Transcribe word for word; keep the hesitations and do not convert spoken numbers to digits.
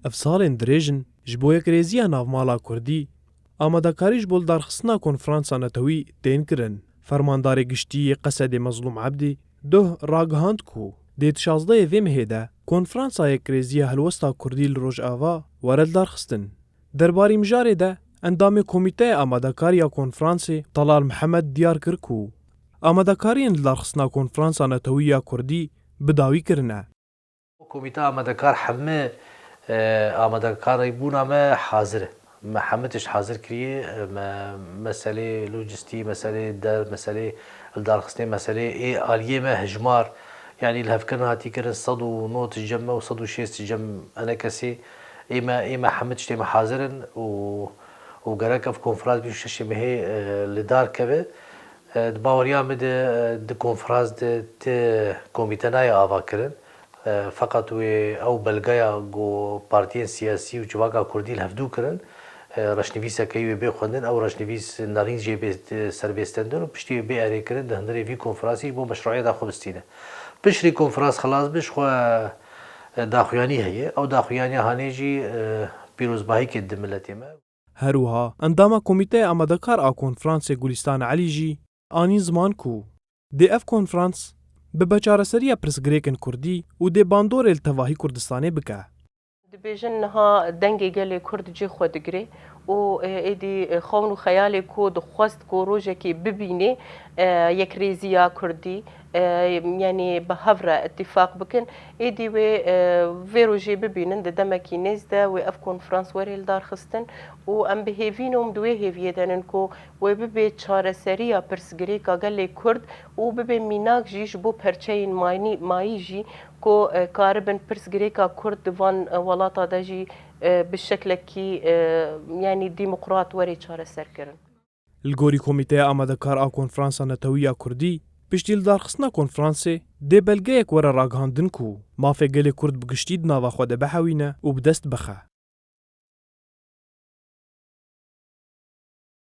Ev salên dirêj in ji bo yekrêziya navmala Kurdî, amadekarî ji bo lidarxistina konferansa netewî tên kirin. Fermandarê giştî yê Qesedê Mezlûm Ebdî doh ragihand ku dê di şazdehê vê mehê de konferansa yekrêziya helwesta Kurdî li Rojava were lidarxistin. Derbarî mijarê de endamê Komîteya Amadekar ya Konferansê Talal Mihemed diyar kir ku amadekariyên lidarxistina Konferansa Netewî ya Kurdî bi dawî kirine. Komîte amadekar hemî, e, amadekarîbûna me hazir e. Me hemî tişt hazir kiriye. Me meselê lojistî, meselê der, meselê lidarxistinê, meselê ê aliyê me hejmar, yanî lihevkirin hatî kirin, sed û nod cem me û sed û şêst cem enekesî. Ê me, ê me hemî tiştê me hazir in û, û gerek ev konferans bîst û şeş mehê, e, li dar keve. E, di baweriya min de, e, di konferans de ti komîte nayê ava kirin. E, feqet wê ew belgeya ku partiyên siyasî û civaka kurdî li hevdû kirin, e, reşnivîseke wê bê xwendin, ew reşnivîs nerîn jê bê serbêstendin û piştî wê bê erê kirin di hundirê vî konferansî ji bo meşruiyeta xwe bistîne. Piştî konferans xilas bi, ji xwe, e, daxuyanî heye. Ew daxuyaniya hanê jî, e, pîrozbahîkê di miletê me. Her wiha endama Komîteya Amadekar a Konferansê Gulîstan Elî jî anî ziman ku dê ev konferans bibe çareseriya pirsgirêkên Kurdî û dê bandorê li tevahî Kurdistanê bike. Dibêjin niha dengê gelê Kurd cê xwe digire û, e, êdî, e, xewn û xeyalê ku dixwest ku rojekê bibînê, e, yekrêziya Kurdî, e, yanî bi hev re îtîfaq bikin. Êdî wê, e, vê rojê bibînin, di demekî nêz de wê ev konferans were lidarxistin û em bi hêvî ne û em di wê hêviyê de nin ku wê bibe çareseriya pirsgirêka gelê Kurd û bibe mînak jî ji bo perçeyên mayî, mayî jî ku, e, karibin pirsgirêka Kurd di van, e, welata de jî, e, bi şeklekî, e, yanî demokrat were çareserkirin. Li gorî Komîteya Amadekar a Konferansa Netewî ya Kurdî, piştî lidarxistina konferansê dê belgeyek were ragihandin ku mafê gelê Kurd bi giştî di nava xwe de bihewîne û bi dest bixe.